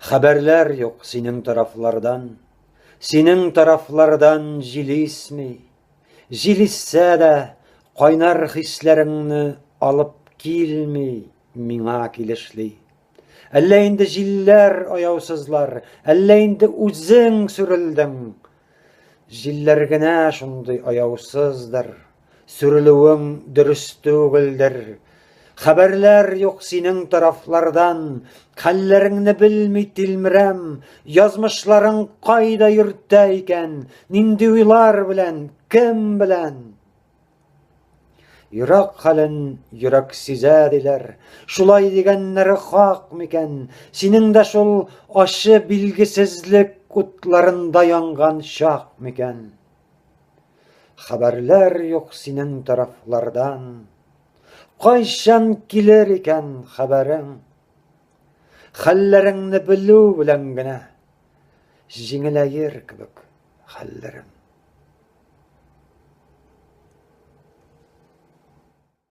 Хәбәрләр юк синең тарафлардан. Синең тарафлардан җил исми. Җил иссә дә, кайнар хисләреңне алып килми миңа килешли. Әллә инде җилләр аяусызлар, әллә инде үзең сүрелдең. Җилләр генә шундый аяусыздыр. Сүрелүең дөрес түгелдер. Хәбәрләр юк синең тарафлардан, хәлләреңне белми тилмерәм, язмышларың кайда йөртә икән, нинди уйлар белән, кем белән? Йөрәк хәлен йөрәк сизә диләр. Шулай дигәннәре хак микән? Синең дә шул ачы билгесезлек утларында янган чак микән? Хәбәрләр юк синең тарафлардан. Кайчан килер икән хәбәрең? Хәлләреңне белү белән генә җиңеләер кебек хәлләрем.